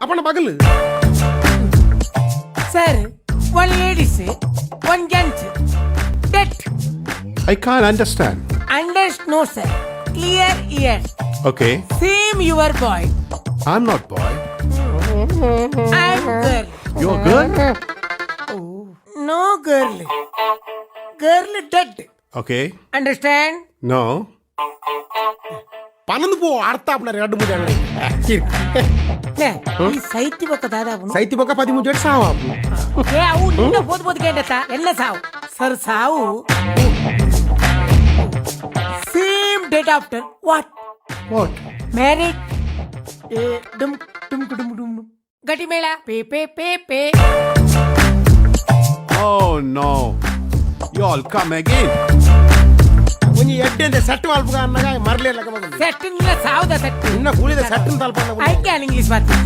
ಅಪಣ ಬಗಲ್. Sir, one ladies, one gents dead. I can't understand. Understand no sir, clear ear. Okay. Same your boy. I am not boy. I am girl. You are girl. No girl, girl dead. Okay. Understand? No. ಪನಂದು ಪೋ ಅರ್ಥ ಆಪುನ ಎರಡು ಮೂರು ಅಂಗಡಿ. ಈ ಸೈತಿ ಬೊಕ್ಕ ದಾದಾಪುನು? ಸೈತಿ ಬೊಕ್ಕ 13 ಏಟ್ ಸಾವು ಆಪುನ. ಏ, ಅವು ನಿನ್ನ ಬೋದ್ ಬೋದ್ ಕೇಂಡತ್ತ ಎಲ್ಲ ಸಾವು ಸರ್ ಸಾವು. Same date after what? What? Married. ಏ ಡುಮ್ ಡುಮ್ ಡುಮ್ ಡುಮ್ ಡುಮ್ ಗಟಿ ಮೇಳ pay pay pay pay. Oh no, you all come again. ಒಂಜಿ ಎಡ್ಡೆ ಸೆಟ್ ಮಲ್ಪುಗ ಅನ್ನಾಗ ಮರ್ಲೆ ಲೆಕ್ಕ ಬಂದು. ಸೆಟ್ ನಿನ್ನ ಸಾವುದ ಸೆಟ್. ನಿನ್ನ ಕೂಲಿದ ಸೆಟ್ ತಲ್ಪ. I can English ಮಾತು.